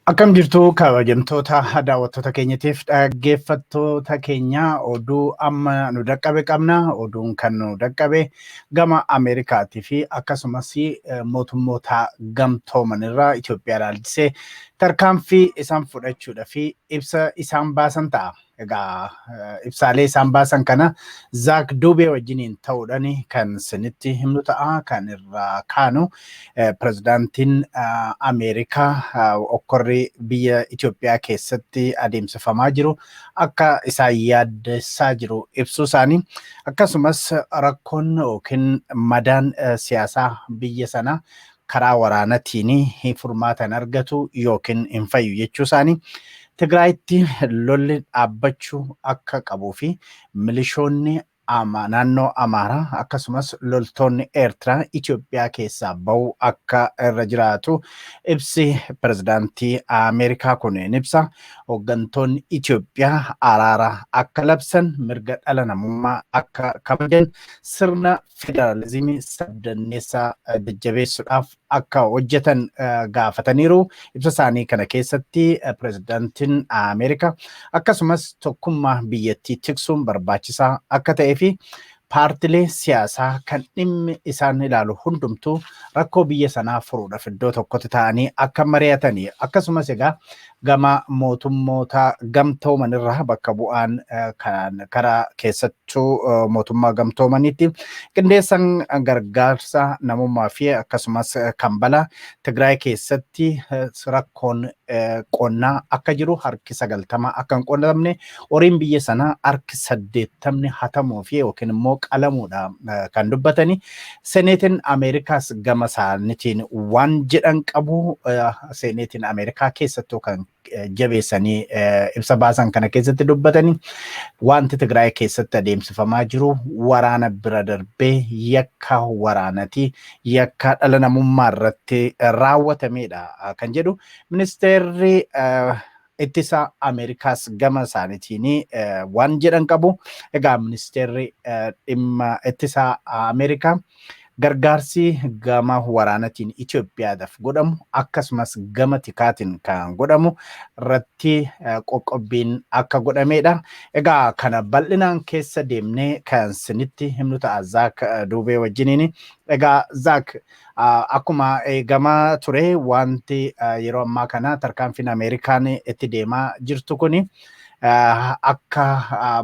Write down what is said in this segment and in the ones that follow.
Akkam jirtu, kabajamtoota daawwattoota keenyatiif dhaggeeffattoota keenya? Oduu amma nu dhaqqabe qabna. Oduun kan nu dhaqqabe gama Ameerikaatii fi akkasumas mootummoota gamtooman irraa Itoophiyaa ilaalchisee tarkaanfii isaan fudhachuudhaa fi ibsa isaan baasan ta'a. Egaa ibsaalee isaan baasan kana Zaak Dubee wajjiniin ta'uudhaan kan isinitti himnu ta'a. Kan irraa kaanu, pirezidaantiin Ameerikaa okkorri biyya Itoophiyaa keessatti adeemsifamaa jiru akka isaan yaaddessaa jiru ibsuu isaanii, akkasumas rakkoon yookiin madaan siyaasaa biyya sanaa karaa waraanatiin furmaata hin argatu yookiin hin fayyu jechuu isaanii, Tigraayitti lolli dhaabbachuu akka qabuu fi milishoonni naannoo Amaaraa akkasumas loltoonni Eertiraa Itoophiyaa keessaa bahuu akka irra jiraatu ibsi pirezidaantii Ameerikaa kun ni ibsa. Hooggantoonni Itoophiyaa araara akka labsan, mirga dhala namummaa akka kabajan, sirna federaalizimii sabdanneessaa jajjabeessuudhaaf akka hojjetan gaafataniiru. Ibsa isaanii kana keessatti pirezidaantiin Ameerikaa akkasumas tokkummaa biyyattii tiksuun barbaachisaa akka ta'ee fi paartilee siyaasaa kan dhimmi isaan ilaalu hundumtuu rakkoo biyya sanaa furuudhaaf iddoo tokkotti ta'anii akka mari'atanii, akkasumas egaa gama mootummoota gamtooman irraa bakka bu'aan kan karaa keessattuu mootummaa gamtoomaniitti qindeessan gargaarsa namummaa fi akkasumas kan balaa Tigraay keessatti rakkoon qonnaa akka jiru, harki 90 akka hin qotamne, horiin biyya sanaa harki 80ni hatamuu fi yookiin immoo qalamuudha kan dubbatani. Seneetiin Ameerikaas gama isaaniitiin waan jedhan qabu. Seneetiin Ameerikaa keessattuu kan jabeessanii ibsa baasan kana keessatti dubbatanii, wanti Tigraay keessatti adeemsifamaa jiru waraana bira darbee yakka waraanati, yakka dhala namummaa irratti raawwatamedha kan jedhu. Ministeerri ittisa Ameerikaas gama isaaniitiin waan jedhan qabu. Egaa ministeerri dhimma ittisa Ameerikaa gargaarsi gama waraanatiin Itoophiyaadhaaf godhamu akkasumas gama tikaatiin kan godhamu irratti qoqqobbiin akka godhamedha. Egaa kana bal'inaan keessa deemnee kan sinitti himnu ta'a Zaak Duubee wajjiniin. Egaa Zaak, akkuma eegamaa ture wanti yeroo ammaa kana tarkaanfiin Ameerikaan itti deemaa jirtu kuni akka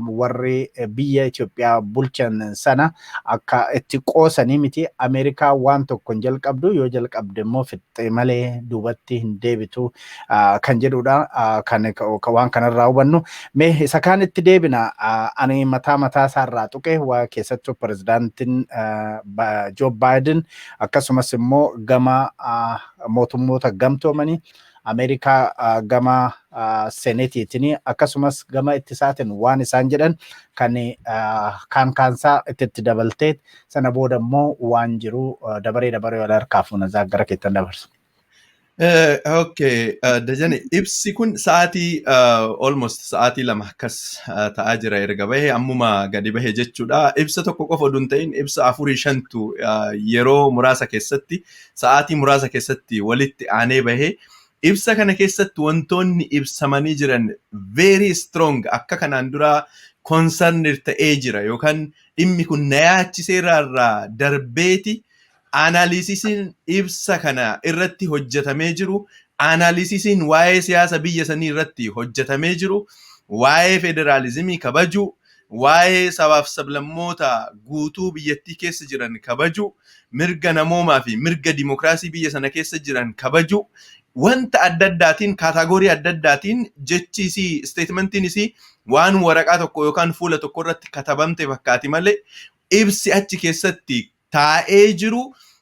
warri biyya Itoophiyaa bulchan sana akka itti qoosanii miti. Ameerikaa waan tokko hin jalqabdu, yoo jalqabde immoo fixxee malee duubatti hin deebitu kan jedhudha kan waan kanarraa hubannu. Mee isa kaan itti deebina. Ani mataa mataa isaarraa tuqe, waa keessattuu pirezidaantiin Joe Biden akkasumas immoo gama mootummoota gamtoomanii Ameerikaa gama seneetiitiin akkasumas gama ittisaatiin waan isaan jedhan kan kaan kaansaa itti dabaltee, sana booda immoo waan jiru dabaree dabaree wal harkaa fuuna. Zaak, gara keettan dabarsa. Okay, Dajane, ibsi kun sa'aatii almost sa'aatii 2 akkas ta'aa jira erga bahe, ammuma gadi bahe jechuudha. Ibsa tokko qofa oduu hin ta'in ibsa afurii shantu yeroo muraasa keessatti, sa'aatii muraasa keessatti walitti aanee bahe. Ibsa kana keessatti wantoonni ibsamanii jiran very strong, akka kanaan dura concerned ta'ee jira yookaan dhimmi kun na yaachiseerraa darbeeti. Analysisiin ibsa kana irratti hojjetamee jiru, analysisiin waa'ee siyaasa biyya sanii irratti hojjetamee jiru, waa'ee federaalizimii kabaju, waa'ee sabaaf sablammoota guutuu biyyattii keessa jiran kabaju, mirga namoomaa fi mirga dimokiraasii biyya sana keessa jiran kabaju, wanta adda addaatiin, category adda addaatiin jechi isii, statementiin isii waan waraqaa tokko yookaan fuula tokko irratti katabamte fakkaati malee, ibsi achi keessatti taa'ee jiru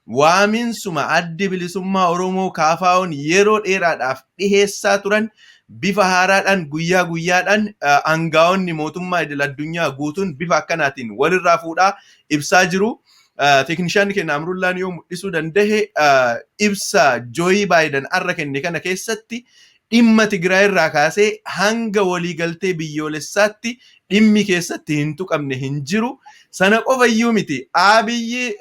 waaminsuma Addi Bilisummaa Oromoo KFO'n yeroo dheeraadhaaf dhiheessaa turan bifa haaraadhaan guyyaa guyyaadhaan aangaa'onni mootummaa idil addunyaa guutuun bifa akkanaatiin walirraa fuudhaa ibsaa jiru. Teeknishaan keenya Amrullaan yoo mul'isuu danda'e, ibsa Joe Biden har'a kenne kana keessatti dhimma Tigraay irraa kaasee hanga waliigaltee biyyoolessaatti dhimmi keessatti hin tuqamne hin jiru. Sana qofa iyyuu miti. Abiyyi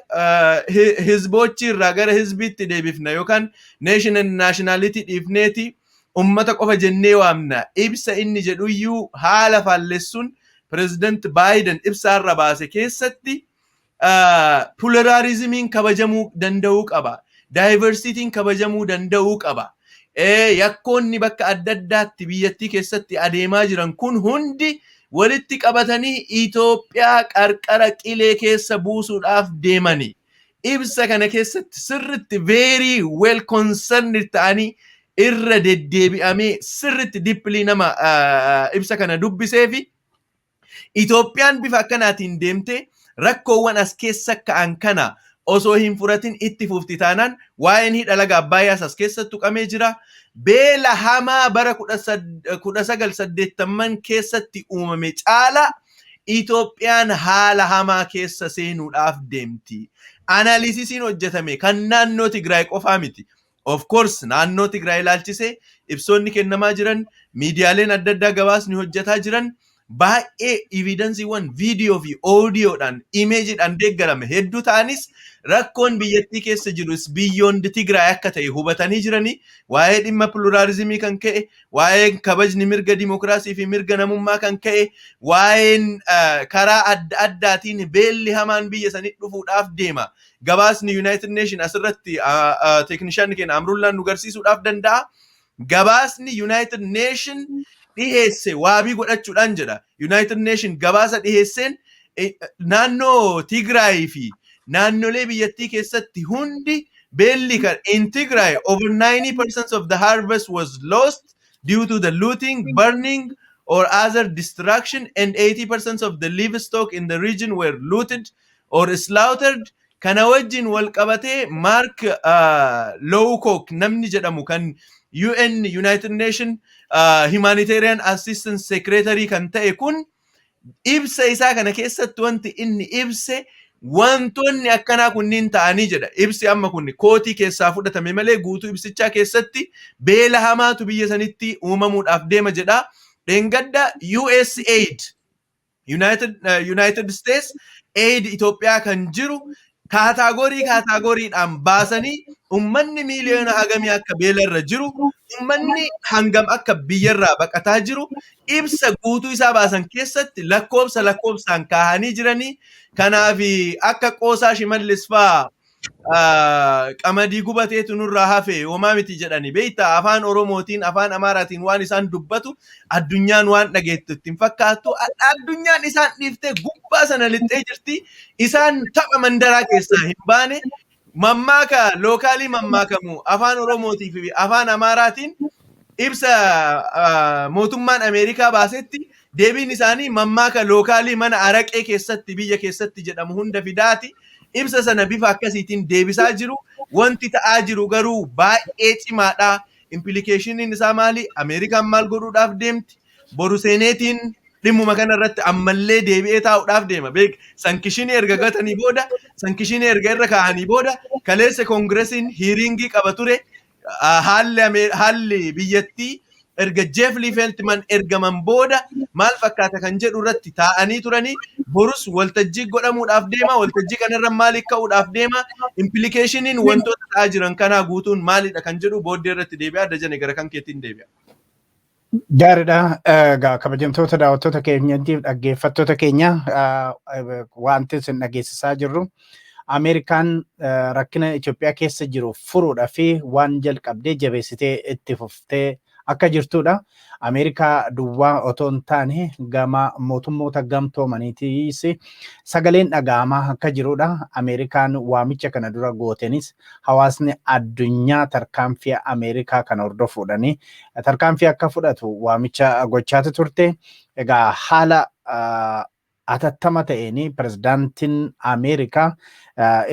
hizbochi irraa gara hizbiitti deebifna yookaan nation and nationality dhiifneeti Ummata qofa jennee waamna. Ibsa inni jedhuyyuu haala faallessuun Pireezidant Baayiden ibsaarra baase keessatti pluralismiin kabajamuu danda'uu qaba. Diversityn kabajamuu danda'uu qaba. Yakkoonni bakka adda addaatti biyyattii keessatti adeemaa jiran kun hundi walitti qabatanii Itoophiyaa qarqara qilee keessa buusuudhaaf deemani. Ibsa kana keessatti sirritti very well concerned ta'anii irra deddeebi'amee sirritti deeply nama ibsa kana dubbisee fi Itoophiyaan bifa akkanaatiin deemtee rakkoowwan as keessa ka'an kana osoo hin furatin itti fufti taanaan, waa'een hidha laga Abbaayyaas as keessatti tuqamee jira. Beela hamaa bara 1980 keessatti uumame caala Itoophiyaan haala hamaa keessa seenuudhaaf deemti. Analysisiin hojjetame kan naannoo Tigraay qofaa miti. Of course, naannoo Tigraay ilaalchisee ibsoonni kennamaa jiran, miidiyaaleen adda addaa gabaasni hojjetaa jiran baay'ee evidenceiiwwan viidiyoo fi oodiyoodhaan, imageiidhaan deeggarame hedduu ta'anis, rakkoon biyyattii keessa jirus beyond Tigraay akka ta'e hubatanii jiranii, waa'ee dhimma pluralismii kan ka'e, waa'ee kabajni mirga dimokiraasii fi mirga namummaa kan ka'e, waa'een karaa adda addaatiin beelli hamaan biyya sanii dhufuudhaaf deema. Gabaasni United Nation asirratti teeknishaan keenya Amrullaan nu garsiisuudhaaf danda'a. Gabaasni United Nation dhiheesse waabii godhachuudhaan jedha. United Nation gabaasa dhiheesseen naannoo Tigraay fi naannolee biyyattii keessatti hundi beelli kan in Tigray over 90% of the harvest was lost due to the looting, burning or other destruction, and 80% of the livestock in the region were looted or slaughtered. Kana wajjin wal qabatee Mark Lowcock namni jedhamu kan UN, United Nation Humanitarian Assistance Secretary kan ta'e kun, ibsa isaa kana keessatti wanti inni ibse wantoonni akkanaa kunniin ta'anii jedha. Ibsi amma kun quoteii keessaa fudhatame malee guutuu ibsichaa keessatti beela hamaatu biyya sanitti uumamuudhaaf deema jedha. Dheengadda USAID, United States Aid Itoophiyaa kan jiru category categorydhaan baasanii ummanni miiliyoona hagamii akka beelarra jiru, ummanni hangam akka biyyarraa baqataa jiru ibsa guutuu isaa baasan keessatti lakkoobsa lakkoobsaan kaahanii jiranii. Kanaaf akka qoosaa Shimallis faa qamadii gubateetu nurraa hafe homaa miti jedhani, beektaa, afaan Oromootiin afaan Amaaraatiin waan isaan dubbatu addunyaan waan dhageettu ittiin fakkaattu. Addunyaan isaan dhiiftee gubbaa sana lixxee jirti. Isaan tapha mandaraa keessaa hin baane. Mammaaka localii mammaakamu afaan Oromootii fi afaan Amaaraatiin ibsa mootummaan Ameerikaa baasetti deebiin isaanii mammaaka localii mana araqee keessatti biyya keessatti jedhamu hunda fidaati. Ibsa sana bifa akkasiitiin deebisaa jiru. Wanti ta'aa jiru garuu baay'ee cimaadha. Implicationiin isaa maali? Ameerikaan maal godhuudhaaf deemti? Boru seeneetiin dhimmuma kana irratti ammallee deebi'ee taa'uudhaaf deema. Beek, sanctionii erga gatanii booda, sanctionii erga irra kaa'anii booda, kaleessa koongiresiin hearingii qaba ture. Haalli biyyattii erga Jeffrey Feltman ergaman booda maal fakkaata kan jedhu irratti taa'anii turanii, borus waltajjii godhamuudhaaf deema. Waltajjii kanarra maaliif ka'uudhaaf deema? Implicationiin wantoota ta'aa jiran kanaa guutuun maalidha kan jedhu booddee irratti deebi'a. Dajane, gara kan keettiin deebi'a. Gaariidha. Egaa kabajamtoota daawwattoota keenyatiif dhaggeeffattoota keenya, wanti isin dhageessisaa jirru Ameerikaan rakkina Itoophiyaa keessa jiru furuudhaa fi waan jalqabdee jabeessitee itti fuftee akka jirtudha. Ameerikaa duwwaa otoo hin taane gama mootummoota gamtoomaniitiis sagaleen dhaga'amaa akka jirudha. Ameerikaan waamicha kana dura gootenis hawaasni addunyaa tarkaanfii Ameerikaa kana hordofuudhani tarkaanfii akka fudhatu waamicha gochaatu turte. Egaa haala atattama ta'een pirezidaantiin Ameerikaa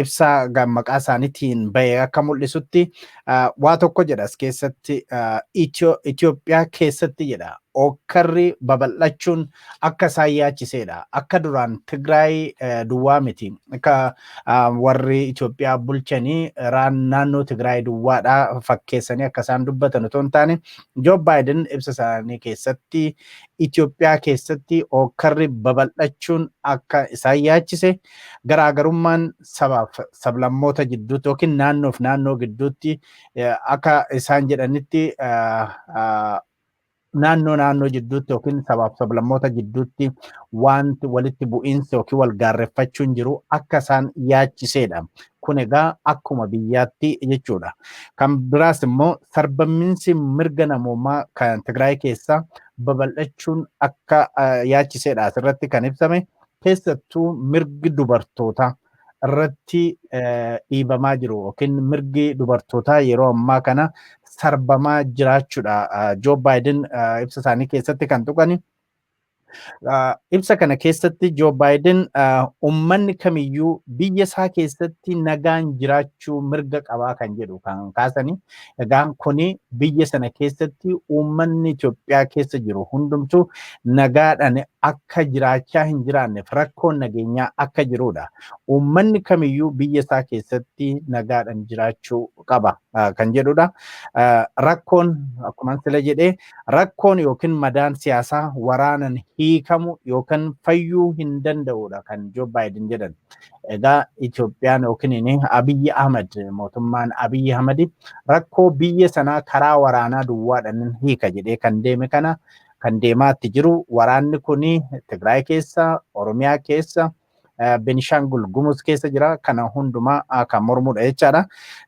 ibsa maqaa isaaniitiin bahe akka mul'isutti waa tokko jedha as keessatti: Itoophiyaa keessatti jedha okkarri babal'achuun akka isaan yaachiseedha. Akka duraan Tigraay duwwaa miti. Akka warri Itoophiyaa bulchanii naannoo Tigraay duwwaadha fakkeessanii akka isaan dubbatan otoo hin taane, Joo Baayiden ibsa isaanii keessatti Itoophiyaa keessatti okkarri babal'achuun akka isaan yaachise, garaagarummaan Sabaaf sablammoota gidduutti yookiin naannoof naannoo gidduutti, akka isaan jedhanitti, naannoo naannoo jidduutti yookiin sabaaf sablammoota gidduutti wanti walitti bu'iinsa yookiin wal gaarreeffachuun jiru akka isaan yaachiseedha. Kun egaa akkuma biyyaatti jechuudha. Kan biraas immoo sarbamiinsi mirga namoomaa kan Tigraay keessa babal'achuun akka yaachiseedha asirratti kan ibsame. Keessattuu mirgi dubartootaa irratti dhiibamaa jiru yookiin mirgi dubartootaa yeroo ammaa kana sarbamaa jiraachuudha. Joo Baayiden ibsa isaanii keessatti kan tuqani. Ibsa kana keessatti Joo Baayiden uummanni kamiyyuu biyya isaa keessatti nagaan jiraachuu mirga qabaa kan jedhu kan kaasani. Egaa kuni biyya sana keessatti uummanni Itoophiyaa keessa jiru hundumtuu nagaadhaan akka jiraachaa hin jiraanneef rakkoon nageenyaa akka jirudha. Uummanni kamiyyuu biyya isaa keessatti nagaadhaan jiraachuu qaba kan jedhudha. Rakkoon, akkuma sila jedhee, rakkoon yookiin madaan siyaasaa waraanan hiikamu yookaan fayyuu hin danda'udha kan Joo Baayiden jedhan. Egaa Itoophiyaan yookiin Abiyyi Ahmad, mootummaan Abiyyi Ahmad rakkoo biyya sanaa karaa waraanaa duwwaadhaan hiika jedhee kan deeme kana, kan deemaatti jiru, waraanni kun Tigraay keessa, Oromiyaa keessa, Benishaangul Gumuz keessa jira. Kana hundumaa kan mormudha jechaadha.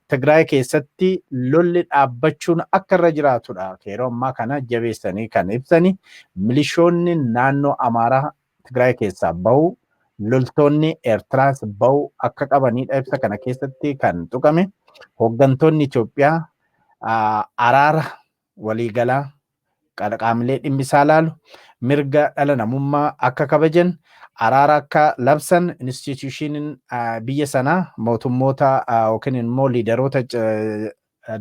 Tigraay keessatti lolli dhaabbachuun akka irra jiraatudha. Yeroo ammaa kana jabeessanii kan ibsani, milishoonni naannoo Amaaraa Tigraay keessaa bahu, loltoonni Eertiraas bahu akka qabanidha ibsa kana keessatti kan tuqame. Hooggantoonni Itoophiyaa araara waliigalaa qaamolee dhimmisaa laalu mirga dhala namummaa akka kabajan, araara akka labsan, institutioniin biyya sanaa mootummoota yookiin immoo leaderoota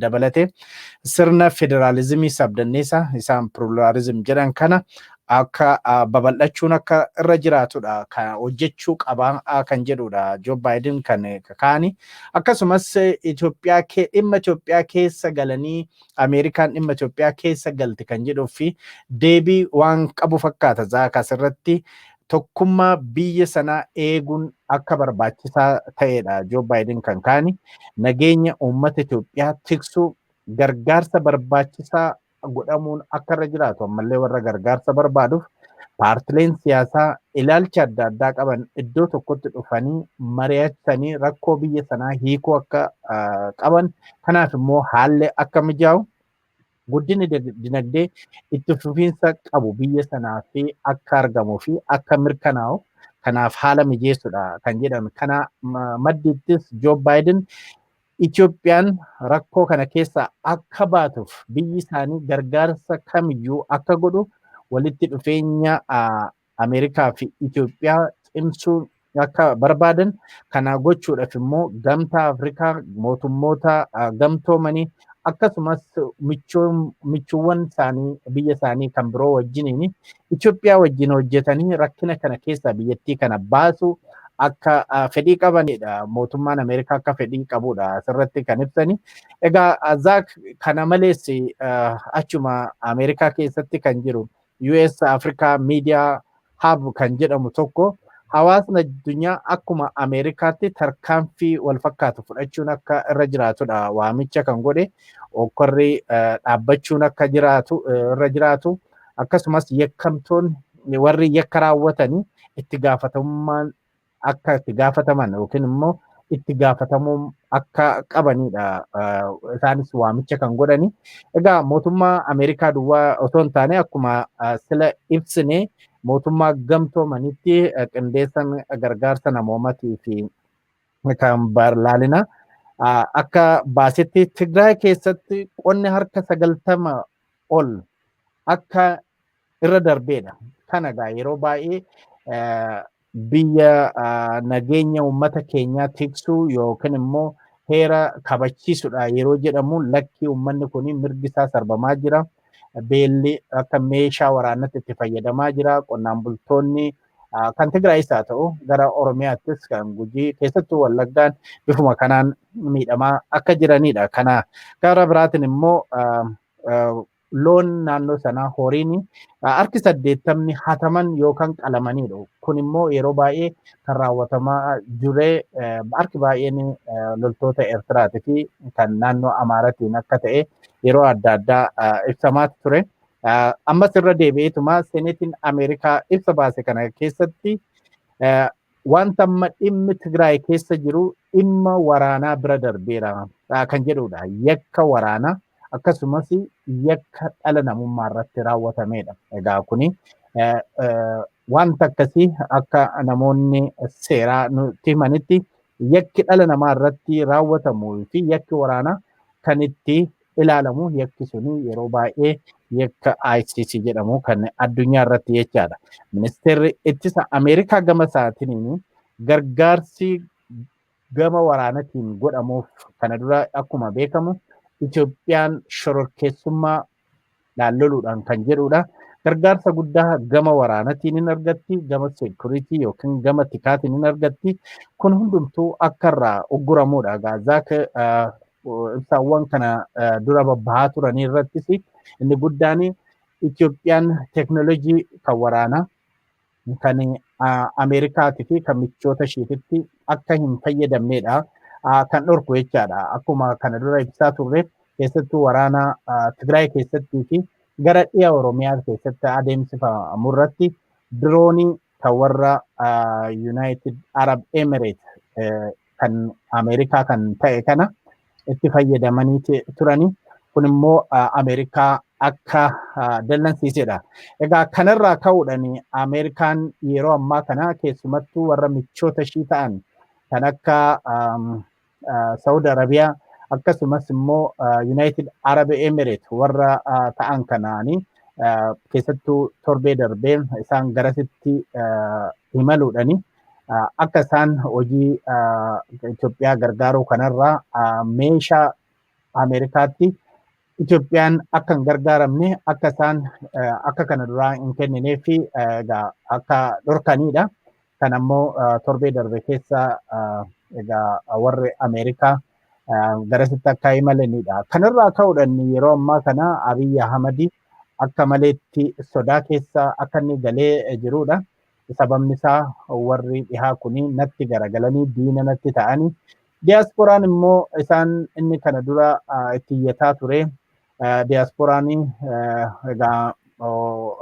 dabalatee sirna federaalizimii sabdanneessa isaan pluralism jedhan kana akka babal'achuun akka irra jiraatudha kan hojjechuu qabaa kan jedhudha Joo Baayiden kan kaa'ani. Akkasumas Itoophiyaa, dhimma Itoophiyaa keessa galanii, Ameerikaan dhimma Itoophiyaa keessa galte kan jedhuu fi deebii waan qabu fakkaata. Zaak, asirratti tokkummaa biyya sanaa eeguun akka barbaachisaa ta'edha Joo Baayiden kan kaa'ani. Nageenya uummata Itoophiyaa tiksuu, gargaarsa barbaachisaa godhamuun akka irra jiraatu, ammallee warra gargaarsa barbaaduuf, paartileen siyaasaa ilaalcha adda addaa qaban iddoo tokkotti dhufanii mari'atanii rakkoo biyya sanaa hiikuu akka qaban, kanaaf immoo haalli akka mijaa'u, guddinni dinagdee itti fufiinsa qabu biyya sanaa fi akka argamuu fi akka mirkanaa'u kanaaf haala mijeessudha kan jedhame. Kana maddiittis Joo Baayiden Itoophiyaan rakkoo kana keessaa akka baatuuf biyyi isaanii gargaarsa kamiyyuu akka godhu, walitti dhufeenya Ameerikaa fi Itoophiyaa cimsuu akka barbaadan, kana gochuudhaaf immoo Gamtaa Afrikaa, mootummoota gamtoomanii, akkasumas michuuwwan isaanii biyya isaanii kan biroo wajjiniin Itoophiyaa wajjin hojjetanii rakkina kana keessaa biyyattii kana baasu akka fedhii qabanidha. Mootummaan Ameerikaa akka fedhii qabudha asirratti kan ibsani. Egaa Zaak, kana malees achuma Ameerikaa keessatti kan jiru US Africa Media Hub kan jedhamu tokko hawaasni addunyaa akkuma Ameerikaatti tarkaanfii wal fakkaatu fudhachuun akka irra jiraatudha waamicha kan godhe. Okkorri dhaabbachuun akka jiraatu irra jiraatu, akkasumas yakkamtoonni, warri yakka raawwatanii itti gaafatamummaan akka itti gaafataman yookiin immoo itti gaafatamuu akka qabanidha isaanis waamicha kan godhani. Egaa mootummaa Ameerikaa duwwaa otoo hin taane, akkuma sila ibsine, mootummaa gamtoomanitti qindeessan gargaarsa namoomaatii fi kan laalina akka baasetti, Tigraay keessatti qonni harka 90 ol akka irra darbeedha. Kana egaa yeroo baay'ee biyya nageenya uummata keenyaa tiksuu yookiin immoo heera kabachiisudha yeroo jedhamu, lakki, uummanni kun mirgi isaa sarbamaa jira. Beelli akka meeshaa waraanatti itti fayyadamaa jira. Qonnaan bultoonni kan Tigraayis haa ta'u, gara Oromiyaattis kan Gujii, keessattuu Wallaggaan bifuma kanaan miidhamaa akka jiranidha. Kana gara biraatiin immoo Loon naannoo sanaa, horiin harki 80 hataman yookaan qalamanidha. Kun immoo yeroo baay'ee kan raawwatamaa jire harki baay'een loltoota Eertiraatii fi kan naannoo Amaaratiin akka ta'e yeroo adda addaa ibsamaa ture. Ammas irra deebi'eetuma Seneetiin Ameerikaa ibsa baase kana keessatti wanta amma dhimmi Tigraay keessa jiru dhimma waraanaa bira darbeera kan jedhudha. Yakka waraanaa akkasumas yakka dhala namummaa irratti raawwatamedha. Egaa kuni wanta akkasii akka namoonni seeraa nutti himanitti yakki dhala namaa irratti raawwatamuu fi yakki waraanaa kan itti ilaalamu yakki suni yeroo baay'ee yakka ICC jedhamu kan addunyaa irratti jechaadha. Ministeerri ittisa Ameerikaa gama isaatiin gargaarsi gama waraanatiin godhamuuf kana dura akkuma beekamu Itoophiyaan shororkeessummaa lolluudhaan kan jedhudha. Gargaarsa guddaa gama waraanatiin hin argatti, gama security yookiin gama tikaatiin hin argatti. Kun hundumtuu akka irraa ugguramuudha. Gaazaak, ibsaawwan kana dura babbahaa turanii irrattis inni guddaan Itoophiyaan teeknooloojii kan waraanaa kan Ameerikaatii fi kan michoota isheetitti akka hin fayyadamnedha kan dhorku jechaadha. Akkuma kana dura ibsaa turre, keessattuu waraana Tigraay keessattii fi gara dhiya Oromiyaa keessatti adeemsifamu irratti diroonii kan warra United Arab Emirates kan Ameerikaa kan ta'e kana itti fayyadamanii turani. Kun immoo Ameerikaa akka dallansiisedha. Egaa kanarraa ka'uudhaan Ameerikaan yeroo ammaa kana keessumattuu warra michoota ishii ta'an kan akka Saudi Arabiyaa akkasumas immoo United Arab Emirates warra ta'an kanaanii keessattuu torbee darbee isaan garasitti imaluudhani akka isaan hojii Itoophiyaa gargaaruu kanarraa meeshaa Ameerikaatti Itoophiyaan akka hin gargaaramne, akka isaan akka kana duraa hin kenninee fi egaa akka dhorkanidha. Kan ammoo torbee darbe keessa egaa warri Ameerikaa garasitti akka imalanidha. Kanarraa ka'uudhaan yeroo ammaa kana Abiyyi Ahmad akka maleetti sodaa keessa akka inni galee jirudha. Sababni isaa warri dhihaa kuni natti garagalanii diina natti ta'anii, diyaaspooraan immoo isaan inni kana dura itti iyyataa ture. Diyaaspooraan egaa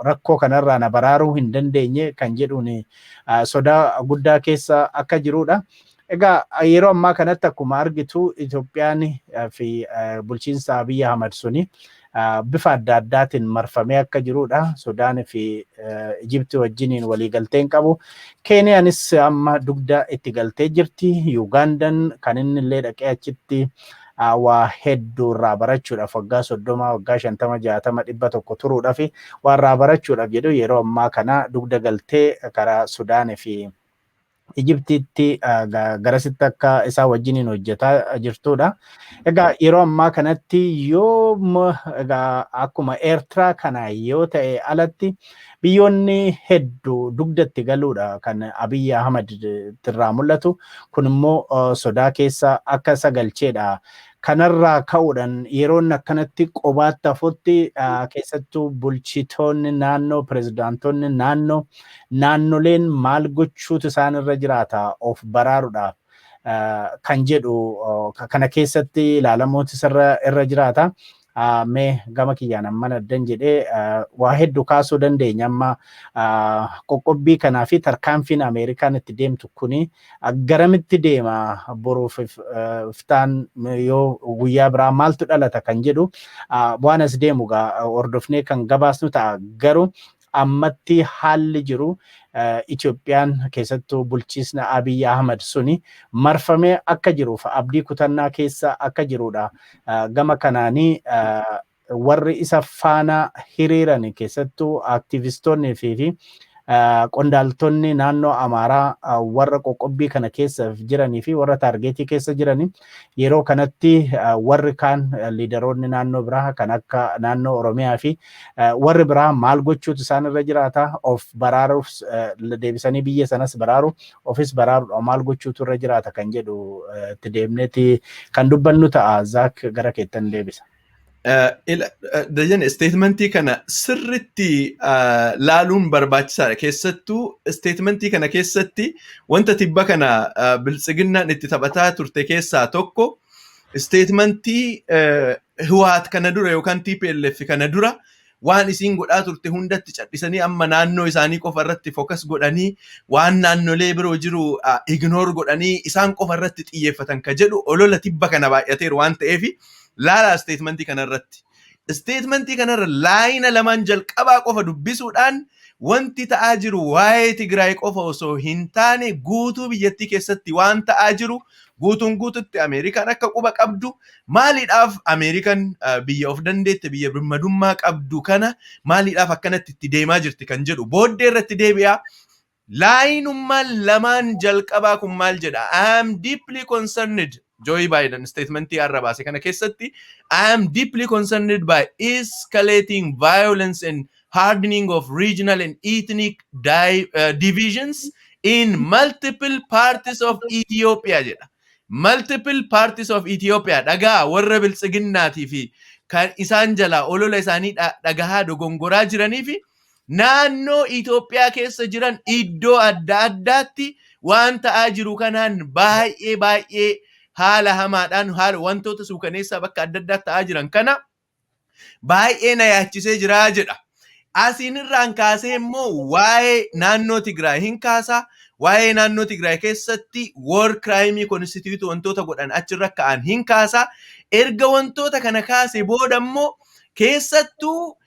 rakkoo kanarraa na baraaruu hin dandeenye kan jedhuun sodaa guddaa keessa akka jirudha. Egaa yeroo ammaa kanatti akkuma argitu Itoophiyaan fi bulchiinsa Abiyyi Ahmad suni bifa adda addaatiin marfamee akka jirudha. Sudaan fi Ijiptii wajjiniin waliigalteen qabu. Keeniyaanis amma dugda itti galtee jirti. Yugaandaan kan inni illee dhaqee achitti waa hedduu irraa barachuudhaaf waggaa 30, waggaa 50, 60, 100 turuudhaaf waa irraa barachuudhaaf jedhu yeroo ammaa kana dugda galtee karaa Sudaanii fi Ijiptiitti garasitti akka isaa wajjiniin hojjetaa jirtudha. Egaa yeroo ammaa kanatti yoo egaa akkuma Eertiraa kana yoo ta'e alatti biyyoonni hedduu dugdatti galuudha kan Abiyyi Ahmad irraa mul'atu. Kun immoo sodaa keessa akka isa galcheedha. Kanarraa ka'uudhaan yeroon akkanatti qobaatti hafutti keessattuu bulchitoonni naannoo, pirezidaantonni naannoo, naannoleen maal gochuutu isaan irra jiraata of baraaruudhaaf kan jedhu kana keessatti ilaalamuutu irra jiraata. Mee gama kiyyaan amman addan jedhee waa hedduu kaasuu dandeenya. Amma qoqqobbii kanaa fi tarkaanfiin Ameerikaan itti deemtu kuni garamitti deema, boruuf iftaan yoo guyyaa biraa maaltu dhalata kan jedhu waan as deemu hordofnee kan gabaasnu ta'a. Garuu ammatti haalli jiru Itoophiyaan keessattuu bulchiisna Abiyyi Ahmad suni marfamee akka jiruuf abdii kutannaa keessa akka jirudha. Gama kanaanii warri isa faana hiriiran, keessattuu aktivistoonni fi qondaaltonni naannoo Amaaraa warra qoqqobbii kana keessa jiranii fi warra target keessa jiranii, yeroo kanatti warri kaan leaderoonni naannoo biraa kan akka naannoo Oromiyaa fi warri biraa maal gochuutu isaan irra jiraata, of baraaruuf, deebisanii biyya sanas baraaru, ofis baraaruudha maal gochuutu irra jiraata kan jedhu itti deemneeti kan dubbannu ta'a. Zaak, gara keettan deebisa. Dajan, statementii kana sirritti laaluun barbaachisaadha. Keessattuu statementii kana keessatti wanta tibba kana Biltsiginnaan itti taphataa turte keessaa tokko statementii Hiwaat kana dura yookaan TPLF kana dura waan isiin godhaa turte hundatti cadhisanii, amma naannoo isaanii qofa irratti focus godhanii, waan naannolee biroo jiru ignore godhanii isaan qofa irratti xiyyeeffatan ka jedhu olola tibba kana baay'ateeru waan ta'eef, laalaa statementii kana irratti. Statementii kanarra linea lamaan jalqabaa qofa dubbisuudhaan wanti ta'aa jiru waa'ee Tigraay qofa osoo hin taane guutuu biyyattii keessatti waan ta'aa jiru guutuun guututti Ameerikaan akka quba qabdu, maaliidhaaf Ameerikaan biyya of dandeette, biyya birmadummaa qabdu kana maaliidhaaf akkanatti itti deemaa jirti kan jedhu booddee irratti deebi'a. Lineummaan lamaan jalqabaa kun maal jedha? "I am deeply concerned," Joe Biden statementii har'a baase kana keessatti, "I am deeply concerned by escalating violence and hardening of regional and ethnic divisions in multiple parts of Ethiopia" jedha. Multiple parts of Ethiopia, dhagaa warra Biltsiginnaatii fi kan isaan jalaa olola isaanii dhagahaa dogongoraa jiranii fi naannoo Itoophiyaa keessa jiran iddoo adda addaatti waan ta'aa jiru kanaan baay'ee baay'ee haala hamaadhaan, haala wantoota suukaneessaa bakka adda addaatti ta'aa jiran kana baay'ee na yaachisee jira jedha. Asiin irraan kaasee immoo waa'ee naannoo Tigraay hin kaasaa. Waa'ee naannoo Tigraay keessatti war crime constitute wantoota godhan achirra ka'an hin kaasaa. Erga wantoota kana kaase booda immoo keessattuu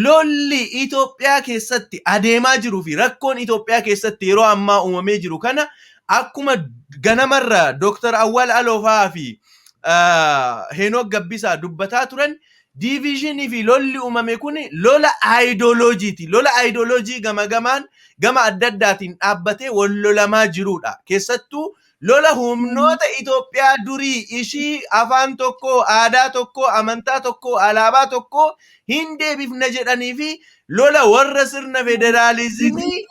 lolli Itoophiyaa keessatti adeemaa jiruu fi rakkoon Itoophiyaa keessatti yeroo ammaa uumamee jiru kana akkuma ganamarra Dr. Awwal Aloofaa fi Henook Gabbisaa dubbataa turan, divisionii fi lolli uumame kun lola aayidoloojiiti. Lola aayidoloojii gama gamaan gama adda addaatiin dhaabbatee wal lolamaa jirudha. Keessattuu lola humnoota Itoophiyaa durii ishii afaan tokko, aadaa tokko, amantaa tokko, alaabaa tokko hin deebifna jedhanii fi lola warra sirna federaalizimii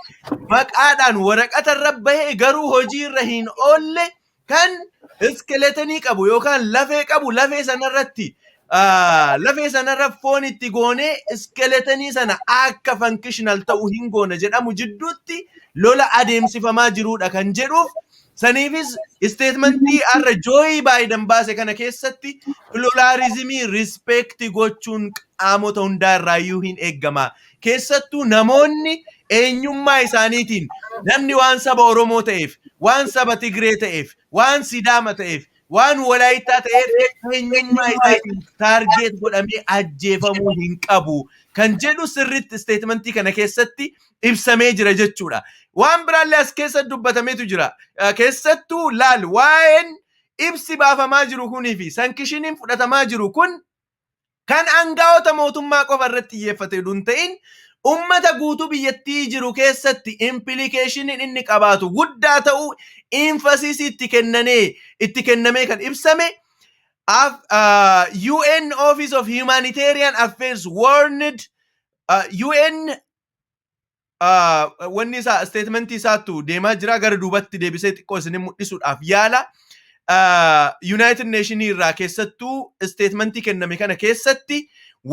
maqaadhaan waraqata irra bahee garuu hojii irra hin oolle, kan skeletonii qabu yookaan lafee qabu, lafee sanarratti lafee sanarra foon itti goonee skeletonii sana akka functional ta'u hin goone jedhamu jidduutti lola adeemsifamaa jirudha kan jedhuuf, saniifis statementii har'a Joe Biden baase kana keessatti pluralismii respect gochuun qaamota hundaa irraayyuu hin eeggama. Keessattuu namoonni eenyummaa isaaniitiin, namni waan saba Oromoo ta'eef, waan saba Tigree ta'eef, waan Sidaama ta'eef, waan Walaayittaa ta'eef eenyummaa isaatiin target godhamee ajjeefamuu hin qabu kan jedhu sirriitti statementii kana keessatti ibsamee jira jechuudha. Waan biraallee as keessa dubbatameetu jira. Keessattuu laal, waa'een ibsi baafamaa jiru kunii fi sanctioniin fudhatamaa jiru kun kan aangaa'ota mootummaa qofa irratti xiyyeeffate hin ta'in, ummata guutuu biyyattii jiru keessatti implicationiin inni qabaatu guddaa ta'uu emphasisii itti kennamee kan ibsame. UN Office of Humanitarian Affairs warned UN wanni isaa statementii isaattu deemaa jira, gara duubatti deebisee xiqqoo isin mul'isuudhaaf yaala. United Nation irraa keessattuu statementii kenname kana keessatti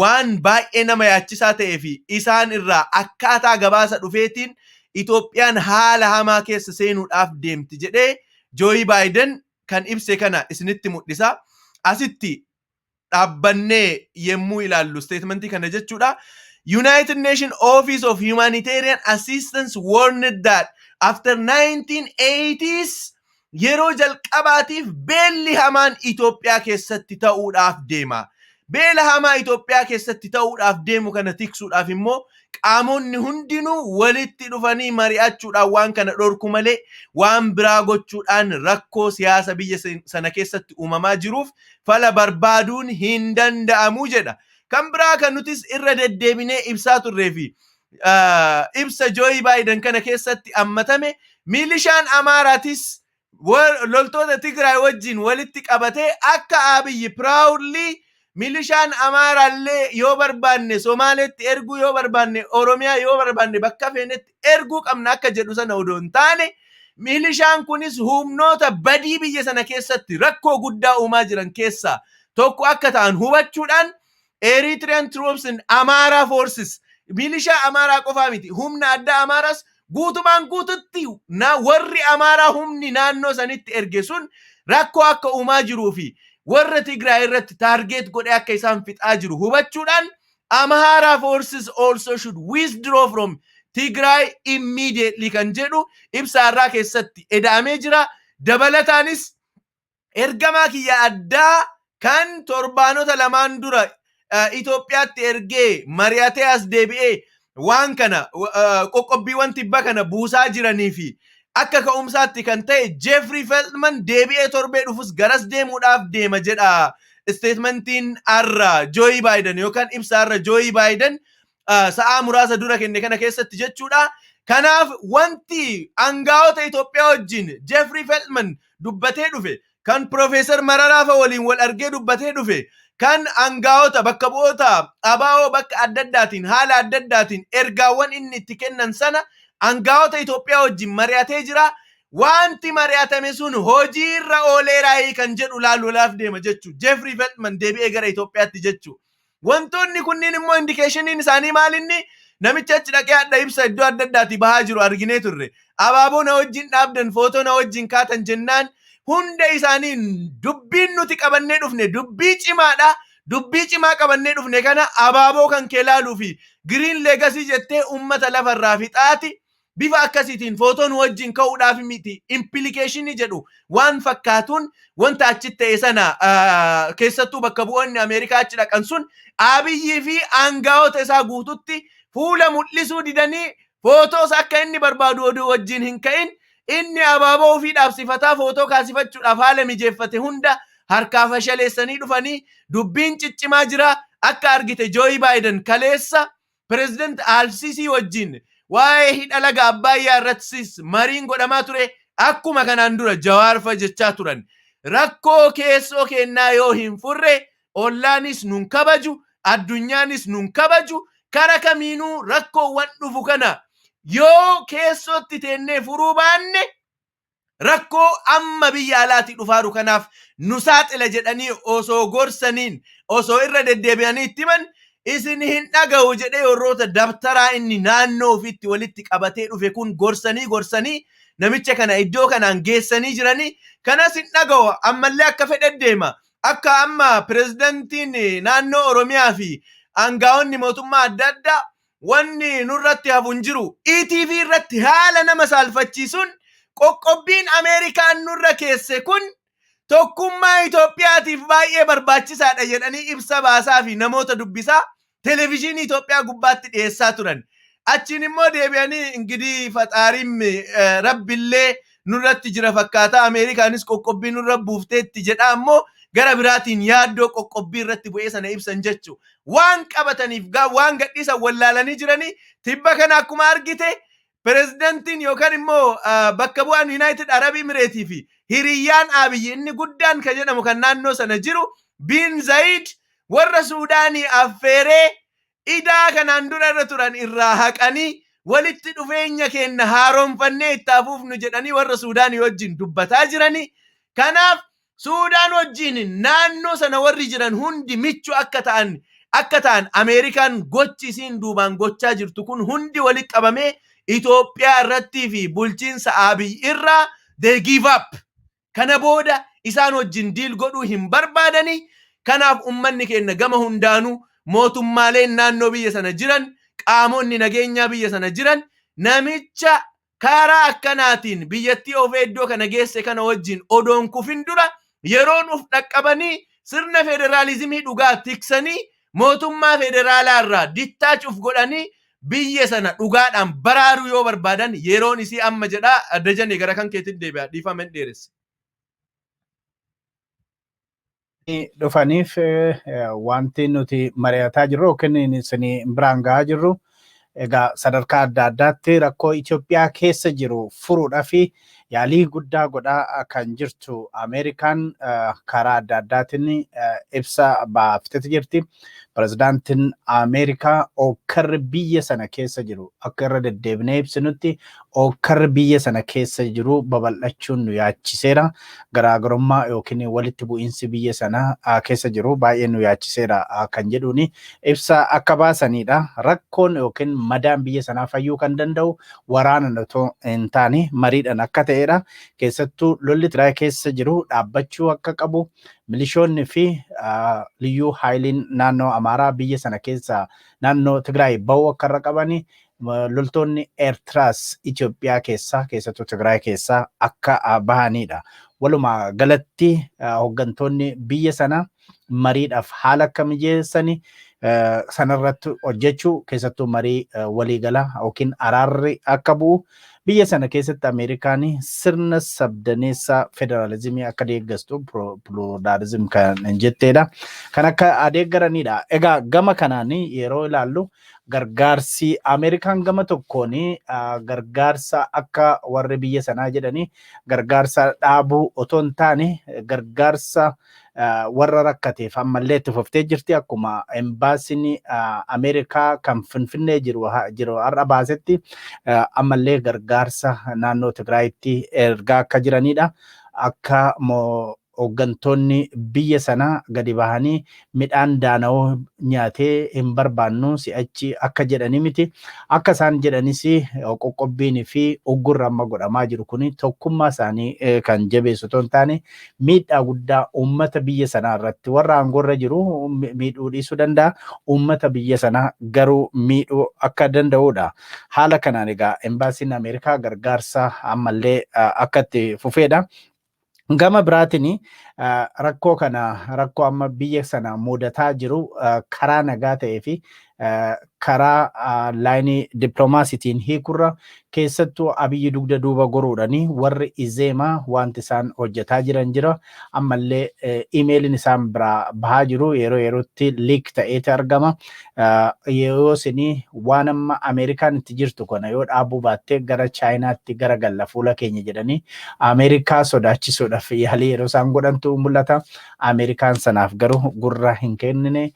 waan baay'ee nama yaachisaa ta'ee fi isaan irraa akkaataa gabaasa dhufeetiin Itoophiyaan haala hamaa keessa seenuudhaaf deemti jedhee Joe Biden kan ibse kana isinitti mul'isa. Asitti dhaabbannee yemmuu ilaallu statementii kana jechuudha. United Nations Office of Humanitarian Assistance warned that after 1980s yeroo jalqabaatiif beelli hamaan Itoophiyaa keessatti ta'uudhaaf deema. Beela hamaa Itoophiyaa keessatti ta'uudhaaf deemu kana tiksuudhaaf immoo qaamonni hundinuu walitti dhufanii mari'achuudhaan waan kana dhorku malee waan biraa gochuudhaan rakkoo siyaasa biyya sana keessatti uumamaa jiruuf fala barbaaduun hin danda'amu jedha. Kan biraa kan nutis irra deddeebinee ibsaa turree fi ibsa Joe Biden kana keessatti ammatame, milishaan Amaaraatis loltoota Tigraay wajjin walitti qabatee akka Abiyyi proudly milishaan Amaaraallee yoo barbaanne Somaaleetti erguu, yoo barbaanne Oromiyaa, yoo barbaanne bakka feenetti erguu qabna akka jedhu sana odoo hin taane, milishaan kunis humnoota badii biyya sana keessatti rakkoo guddaa uumaa jiran keessaa tokko akka ta'an hubachuudhaan Eritrean troops and Amara forces, milishaa Amaaraa qofaa miti, humna addaa Amaaraas guutumaan guututti na warri Amaaraa humni naannoo sanitti erge sun rakkoo akka uumaa jiruu fi warra Tigraay irratti target godhee akka isaan fixaa jiru hubachuudhaan, Amhara forces also should withdraw from Tigray immediately kan jedhu ibsa har'aa keessatti eda'amee jira. Dabalataanis ergamaa kiyya addaa kan torbaanota 2n dura Itoophiyaatti ergee mari'atee as deebi'ee waan kana qoqqobbiiwwan tibba kana buusaa jiranii fi akka ka'umsaatti kan ta'e Jeffrey Feltman deebi'ee torbee dhufus garas deemuudhaaf deema jedha statementiin har'a Joe Biden yookaan ibsa har'a Joe Biden sa'aa muraasa dura kenne kana keessatti jechuudha. Kanaaf wanti aangaa'ota Itoophiyaa wajjin Jeffrey Feltman dubbatee dhufe, kan Profeesar Mararaa fa waliin wal argee dubbatee dhufe, kan aangaa'ota bakka bu'oota ABO bakka adda addaatiin haala adda addaatiin ergaawwan inni itti kennan sana aangaa'ota Itoophiyaa wajjin mari'atee jira. Wanti mari'atame sun hojiirra ooleeraayii kan jedhu laaluudhaaf deema jechuudha. Jeffrey Feltman deebi'ee gara Itoophiyaatti jechuudha. Wantoonni kunniin immoo indicationiin isaanii maalinni? Namicha achi dhaqee adda ibsa iddoo adda addaati bahaa jiru arginee turre. Abaaboo na wajjin dhaabdan, footoo na wajjin kaatan jennaan, hunda isaanii dubbiin nuti qabannee dhufne dubbii cimaadha. Dubbii cimaa qabannee dhufne kana abaaboo kan kee laaluu fi Green Legacy jettee uummata lafarraa fixaati. Bifa akkasiitiin footoo nu wajjin ka'uudhaaf miti implicationii jedhu waan fakkaatuun wanta achitti ta'e sana, keessattuu bakka bu'oonni Ameerikaa achi dhaqan sun Abiyyii fi aangaa'ota isaa guututti fuula mul'isuu didanii, footoos akka inni barbaadu oduu wajjin hin ka'in, inni abaaboo ofii dhaabsifataa footoo kaasifachuudhaaf haala mijeeffate hunda harkaa fashaleessanii dhufanii dubbiin ciccimaa jira. Akka argite Joe Biden kaleessa Pireezidant Alsiisii wajjin waa'ee hidha laga Abbaayyaa irrattis mariin godhamaa ture. Akkuma kanaan dura Jawaarfa jechaa turan, rakkoo keessoo kennaa yoo hin furre ollaanis nun kabaju, addunyaanis nun kabaju. Kara kamiinuu rakkoowwan dhufu kana yoo keessootti teennee furuu baanne rakkoo amma biyya alaatii dhufaaru kanaaf nu saaxila jedhanii osoo gorsaniin, osoo irra deddeebi'anii itti himan, isin hin dhaga'u jedhee warroota dabtaraa inni naannoo ofiitti walitti qabatee dhufe kun gorsanii gorsanii namicha kana iddoo kanaan geessanii jiranii, kanas hin dhaga'u, ammallee akka fedhe deema. Akka amma pirezidantiin naannoo Oromiyaa fi aangaa'onni mootummaa adda addaa wanni nurratti hafu hin jiru, ETV irratti haala nama saalfachiisuun qoqqobbiin Ameerikaan nurra keesse kun tokkummaa Itoophiyaatiif baay'ee barbaachisaadha jedhanii ibsa baasaa fi namoota dubbisaa televezyiinii Itoophiyaa gubbaatti dhiyeessaa turan. Achiin immoo deebi'anii ingidii faxaariin rabbillee nurratti jira fakkaataa, Ameerikaanis qoqqobbii nurra buufteetti jedhaa immoo gara biraatiin yaaddoo qoqqobbii irratti bu'ee sana ibsan jechu. Waan qabataniif waan gadhiisan wallaalanii jiranii. Tibba kana akkuma argite pirezidantiin yookaan immoo bakka bu'aan United Arab Emirates fi hiriyyaan Abiyyi inni guddaan kan jedhamu kan naannoo sana jiru Bin Zayid warra Suudaanii affeeree idaa kanaan dura irra turan irraa haqanii walitti dhufeenya keenya haaromfannee itti hafuufnu jedhanii warra Suudaanii wajjin dubbataa jiranii. Kanaaf Suudaan wajjin naannoo sana warri jiran hundi michuu akka ta'an Ameerikaan gochi isiin duubaan gochaa jirtu kun hundi walitti qabamee Itoophiyaa irrattii fi bulchiinsa Abiy irraa they give up. Kana booda isaan wajjin deal godhuu hin barbaadanii. Kanaaf ummanni keenya gama hundaanuu, mootummaaleen naannoo biyya sana jiran, qaamonni nageenyaa biyya sana jiran, namicha karaa akkanaatiin biyyattii of iddoo kana geesse kana wajjin odoon kufin dura yeroon uf dhaqqabanii sirna federaalizimii dhugaa tiksanii mootummaa federaalaa irraa detach uf godhanii biyya sana dhugaadhaan baraaruu yoo barbaadan yeroon isii amma jedhaa. Dajanii gara kan keetiin deebi'a, dhiifama hin dheeresse. Dhufaniif wanti nuti mari'ataa jirru yookiin isin biraan gahaa jirru, egaa sadarkaa adda addaatti rakkoo Itoophiyaa keessa jiru furuudhaaf yaalii guddaa godhaa kan jirtu Ameerikaan karaa adda addaatiin ibsa baafteeti jirti. Pirezidaantiin Ameerikaa ookkarri biyya sana keessa jiru, akka irra deddeebinee ibsinutti, ookkarri biyya sana keessa jiru babal'achuun nu yaachiseera. Garaagarummaa yookiin walitti bu'iinsi biyya sana keessa jiru baay'ee nu yaachiseera kan jedhuuni ibsa akka baasanidha. Rakkoon yookiin madaan biyya sanaa fayyuu kan danda'u waraanaan otoo hin taane mariidhaan akka ta'edha. Keessattuu lolli Tigraay keessa jiru dhaabbachuu akka qabu, milishoonni fi liyyuu haayiliin naannoo Amaaraa biyya sana keessa, naannoo Tigraay bahuu akka irra qabani, loltoonni Eertiraas Itoophiyaa keessaa, keessattuu Tigraay keessaa akka bahanidha. Walumaa galatti hooggantoonni biyya sanaa mariidhaaf haala akka mijeessani sanarratti hojjechuu, keessattuu marii waliigalaa yookiin araarri akka bu'u, biyya sana keessatti Ameerikaan sirna sabdaneessaa federaalizimii akka deeggastu, pluralism kan jetteedha. Kan akka deeggaranidha. Egaa gama kanaan yeroo ilaallu, gargaarsi Ameerikaan gama tokkoon gargaarsa, akka warri biyya sanaa jedhanii, gargaarsa dhaabuu otoo hin taane gargaarsa warra rakkateef ammallee itti fuftee jirti. Akkuma embaasiin Ameerikaa kan Finfinnee jiru har'a baasetti, ammallee gargaarsa naannoo Tigraayitti ergaa akka jiranidha. Akka hooggantoonni biyya sanaa gadi bahanii midhaan daana'oo nyaatee hin barbaannu si'achi akka jedhanii miti. Akka isaan jedhanis, qoqqobbiin fi uggurri amma godhamaa jiru kun tokkummaa isaanii kan jabeessu otoo hin taane miidhaa guddaa uummata biyya sanaa irratti, warra aangoorra jiru miidhuu dhiisuu danda'a. Uummata biyya sanaa garuu miidhuu akka danda'udha. Haala kanaan egaa embaasiin Ameerikaa gargaarsa ammallee akka itti fufeedha. Gama biraatiin rakkoo kana, rakkoo amma biyya sana mudataa jiru, karaa nagaa ta'ee fi karaa laayinii dippiloomaasiitiin hiikurra, keessattuu Abiyyi dugda duuba goruudhani warri Izeemaa wanti isaan hojjetaa jiran jira. Ammallee imeeliin isaan biraa bahaa jiru yeroo yerootti leak ta'eeti argama. Yeroo isinii waan amma Ameerikaan itti jirtu kana yoo dhaabuu baattee gara Chaayinaatti gara galla fuula keenya jedhanii Ameerikaa sodaachisuudhaaf yaalii yeroo isaan godhantu mul'ata. Ameerikaan sanaaf garuu gurra hin kennine,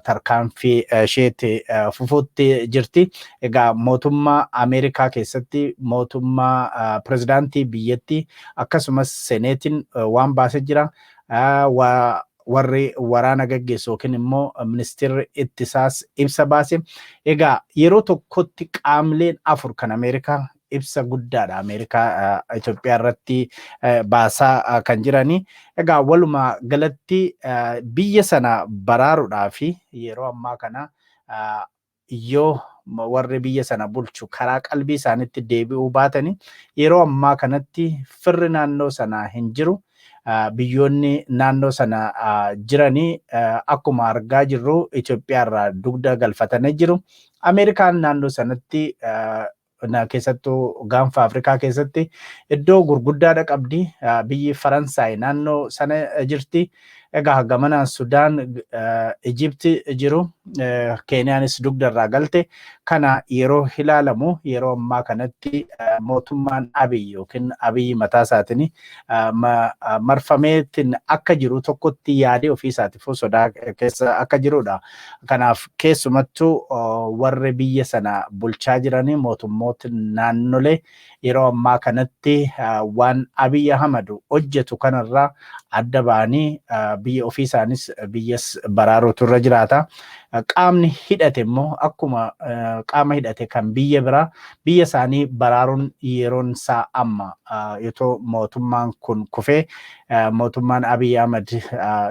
tarkaanfii isheetti fufuutti jirti. Egaa mootummaa Ameerikaa keessatti mootummaa pirezidaantii biyyattii akkasumas seneetiin waan baasee jira. Warri waraana gaggeessu yookiin immoo ministeerri ittisaas ibsa baase. Egaa yeroo tokkotti qaamleen afur kan Ameerikaa ibsa guddaadha Ameerikaa Itoophiyaa irratti baasaa kan jirani. Egaa walumaa galatti biyya sana baraaruudhaa fi yeroo ammaa kana yoo warri biyya sana bulchu karaa qalbii isaaniitti deebi'uu baatanii, yeroo ammaa kanatti firri naannoo sanaa hin jiru. Biyyoonni naannoo sana jiranii akkuma argaa jirru Itoophiyaa irraa dugda galfatanii jiru. Ameerikaan naannoo sanatti, keessattuu Gaanfa Afrikaa keessatti, iddoo gurguddaadha qabdi. Biyyi Faransaay naannoo sana jirti. Egaa gamanaan Sudaan, Ijipti jiru, Keeniyaanis dugda irraa galte. Kana yeroo ilaalamu, yeroo ammaa kanatti mootummaan Abiy yookiin Abiy mataa isaatiin marfameetiin akka jiru tokkotti yaadee ofii isaatiif sodaa keessa akka jirudha. Kanaaf keessumattuu warri biyya sana bulchaa jiranii, mootummoota naannolee, yeroo ammaa kanatti waan Abiy Ahmad hojjetu kanarraa adda ba'anii biyya ofii isaanis biyyas baraaruutu irra jiraata. Qaamni hidhate immoo akkuma qaama hidhate kan biyya biraa biyya isaanii baraaruun yeroon isaa amma. Otoo mootummaan kun kufee, mootummaan Abiy Ahmad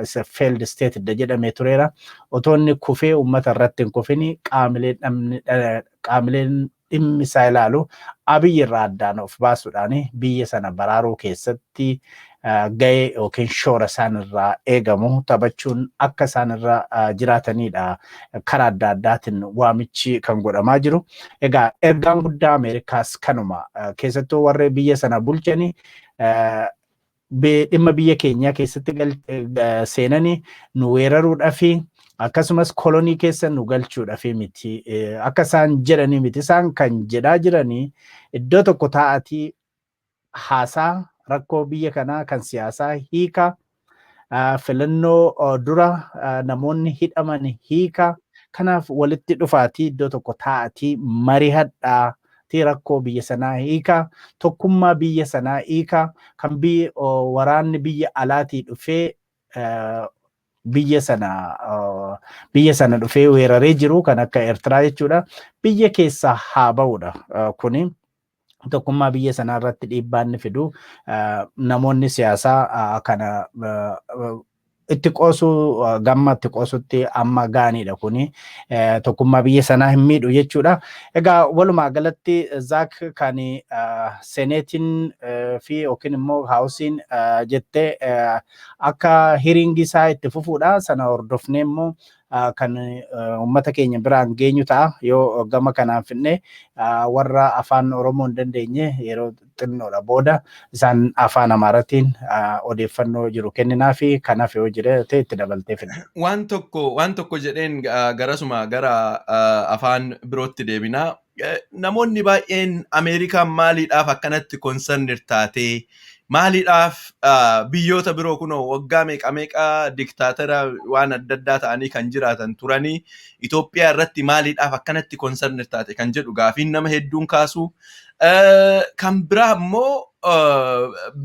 isa failed state jedhamee tureera. Otoo inni kufee uummata irratti hin kufini, qaamileen dhimmi isaa ilaalu Abiy irraa addaan of baasuudhaan biyya sana baraaruu keessatti gahee yookiin shoora isaan irraa eegamu taphachuun akka isaan irra jiraatanidha. Karaa adda addaatiin waamichi kan godhamaa jiru. Egaa ergaan guddaa Ameerikaas kanuma. Keessattuu warri biyya sana bulchanii dhimma biyya keenyaa keessatti seenanii nu weeraruudhaa fi akkasumas kolonii keessa nu galchuudhaaf miti. Akka isaan jedhanii miti. Isaan kan jedhaa jiranii iddoo tokko taa'atii haasaa rakkoo biyya kanaa kan siyaasaa hiikaa. Filannoo dura namoonni hidhaman hiika. Kanaaf walitti dhufaatii iddoo tokko taa'atii marihadhaa rakkoo biyya sanaa hiika, tokkummaa biyya sanaa hiika, kan waraanni biyya alaatii dhufee biyya sana dhufee weeraree jiru kan akka Eertiraa jechuudha. Biyya keessaa haa ba'udha kuni. Tokkummaa biyya sanaa irratti dhiibbaa inni fidu, namoonni siyaasaa kana itti qoosuu, gamma itti qoosutti amma gaaniidha, kuni tokkummaa biyya sanaa hin miidhu jechuudha. Egaa walumaa galatti Zaak, kan Seneetiin fi yookiin immoo Houseiin jettee akka hearingii isaa itti fufuudha. Sana hordofnee immoo kan uummata keenya biraan geenyu ta'a. Yoo gama kanaan finne, warra afaan Oromoo hin dandeenye yeroo xinnoodha booda isaan afaan Amaaratiin odeeffannoo jiru kenninaa fi kanaaf yoo jire itti dabaltee finna. Waan tokko jedheen garasuma gara afaan birootti deebinaa. Namoonni baay'een Ameerikaan maaliidhaaf akkanatti concerned taatee, maaliidhaaf biyyoota biroo kunoo waggaa meeqa meeqa diktaatara waan adda addaa ta'anii kan jiraatan turanii Itoophiyaa irratti maaliidhaaf akkanatti concerned taate kan jedhu gaafiin nama hedduun kaasu. Kan biraa immoo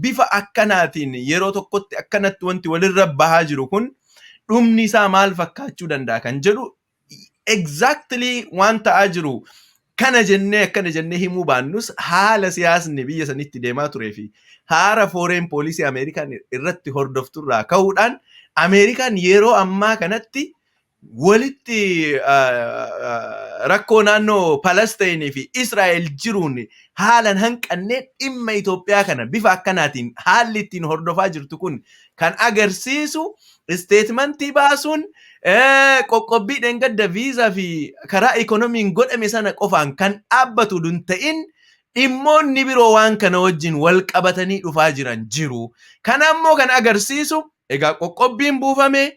bifa akkanaatiin yeroo tokkotti akkanatti wanti walirra bahaa jiru kun dhumni isaa maal fakkaachuu danda'a kan jedhu, exactly waan ta'aa jiru kana jennee akkana jennee himuu baannus, haala siyaasni biyya sanitti deemaa turee fi haara foreign policy Ameerikaan irratti hordofturraa ka'uudhaan Ameerikaan yeroo ammaa kanatti walitti rakkoo naannoo Palesteenii fi Israa'el jiruun haalan hanqannee dhimma Itoophiyaa kana bifa akkanaatiin haalli ittiin hordofaa jirtu kun kan agarsiisu, statementii baasuun, qoqqobbii dheengadda viizaa fi karaa ikonomiin godhame sana qofaan kan dhaabbatu dun ta'in, dhimmoonni biroo waan kana wajjin wal qabatanii dhufaa jiran jiru. Kana ammoo kan agarsiisu egaa qoqqobbiin buufame,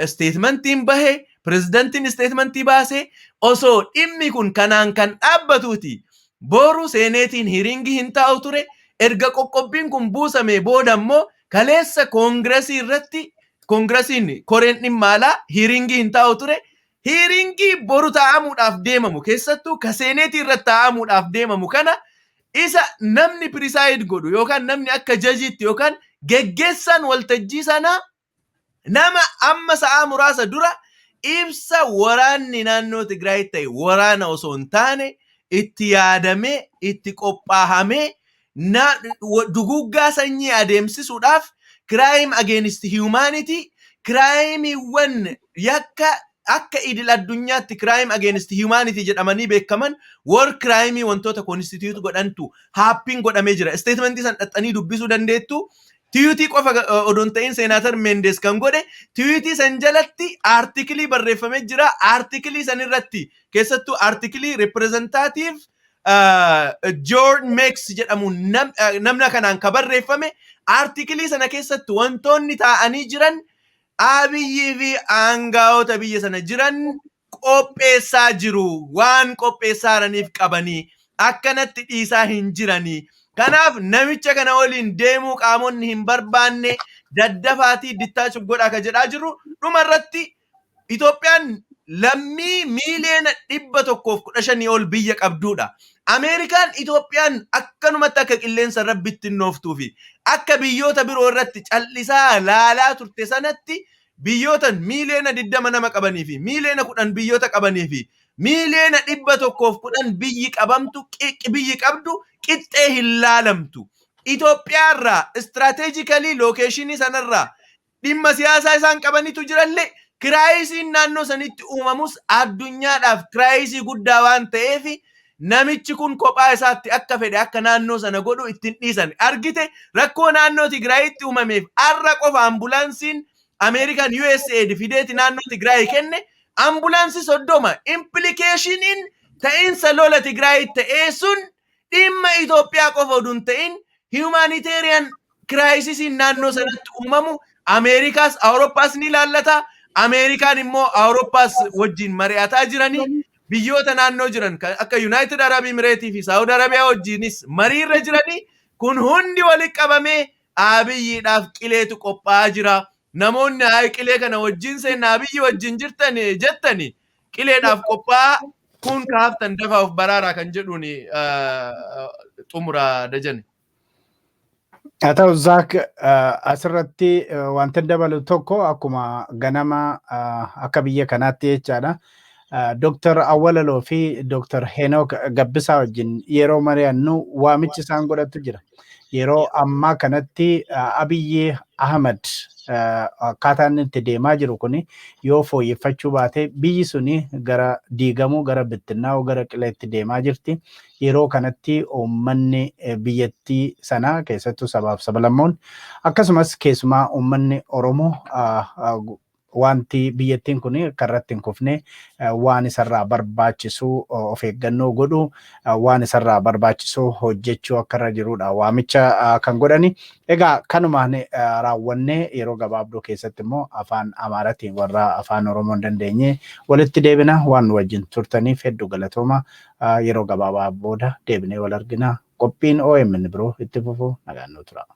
statementiin bahe, pirezidantiin statementii baase, osoo dhimmi kun kanaan kan dhaabbatuuti. Boru Senetiin hearingii hin taa'u ture. Erga qoqqobbiin kun buusame booda immoo kaleessa Koongiresii irratti Koongiresiin koreen dhimma alaa hearingii hin taa'u ture. Hearingii boru taa'amuudhaaf deemamu, keessattuu ka Senetii irratti taa'amuudhaaf deemamu kana, isa namni preside godhu yookaan namni akka judgeiitti yookaan geggeessaan waltajjii sanaa nama amma sa'aa muraasa dura ibsa waraanni naannoo Tigraay ta'e waraana osoo hin taane itti yaadamee itti qophaahamee duguggaa sanyii adeemsisuudhaaf, crime against humanity, crimeiiwwan yakka akka idil addunyaatti crime against humanity jedhamanii beekaman, war crimeii wantoota constitute godhantu happen godhamee jira. Statementii san dhaxxanii dubbisuu dandeettu. Tweetii qofa odoo hin ta'in, Senator Mendes kan godhe tweetii san jalatti articleii barreeffamee jira. Articleii san irratti, keessattuu articleii Representative George Meeks jedhamu namna kanaan ka barreeffame, articleii sana keessatti wantoonni taa'anii jiran Abiyyii fi aangaa'ota biyya sana jiran qopheessaa jiru. Waan qopheessaa jiraniif qabanii akkanatti dhiisaa hin jiranii. Kanaaf namicha kana waliin deemuu qaamonni hin barbaanne daddafaatii dittaachuuf godhaa ka jedhaa jiru. Dhumarratti Itoophiyaan lammii 115,000,000 ol biyya qabduudha. Ameerikaan Itoophiyaan akkanumatti akka qilleensa irra bittinnooftuu fi akka biyyoota biroo irratti callisaa laalaa turte sanatti, biyyoota 20 million nama qabanii fi 10 million biyyoota qabanii fi 110 million biyyi qabamtu, biyyi qabdu qixxee hin laalamtu. Itoophiyaarraa strategically locationii sanarraa dhimma siyaasaa isaan qabanitu jirallee, crisisiin naannoo sanitti uumamus addunyaadhaaf crisisii guddaa waan ta'eef, namichi kun kophaa isaatti akka fedhe akka naannoo sana godhu ittiin dhiisan. Argite, rakkoo naannoo Tigraayitti uumameef har'a qofa ambulaansiin Ameerikaan USAID fideeti naannoo Tigraay kenne ambulaansii 30. Implicationiin ta'iinsa lola Tigraay ta'ee sun dhimma Itoophiyaa qofa oduu hin ta'in, humanitarian crisisiin naannoo sanatti uumamu Ameerikaas Awurooppaas ni ilaallata. Ameerikaan immoo Awurooppaas wajjin mari'ataa jiranii, biyyoota naannoo jiran kan akka United Arab Emirates fi Saawud Arabiyaa wajjinis mariirra jiranii, kun hundi walitti qabamee Abiyyiidhaaf qileetu qophaa'aa jira. Namoonni haa qilee kana wajjin seenaa Abiyyi wajjin jirtan jettani qileedhaaf qophaa'aa, kun kaaftan dafaa of baraaraa kan jedhuun xumura, Dajane. Haa ta'u, Zaak, asirratti wanti dabalu tokko akkuma ganama akka biyya kanaatti jechaadha. Dr. Awwalaloo fi Dr. Henook Gabbisaa wajjin yeroo mari'annu waamichi isaan godhatu jira. Yeroo ammaa kanatti Abiyyi Ahmad akkaataan inni itti deemaa jiru kuni yoo fooyyeffachuu baate biyyi suni gara diigamuu, gara bittinnaa'uu, gara qileetti deemaa jirti. Yeroo kanatti uummanni biyyattii sanaa, keessattuu sabaaf sablammoon, akkasumas keessumaa uummanni Oromoo, wanti biyyattiin kun akka irratti hin kufne waan isarraa barbaachisu of eeggannoo godhu, waan isarraa barbaachisu hojjechuu akka irra jirudha waamicha kan godhani. Egaa kanumaan raawwannee yeroo gabaabduu keessatti immoo afaan Amaaraatiin warra afaan Oromoo hin dandeenye walitti deebina. Waan nu wajjin turtaniif hedduu galatooma. Yeroo gabaabaa booda deebinee wal argina. Qophiin OMN biroo itti fufu, nagaan nu tura.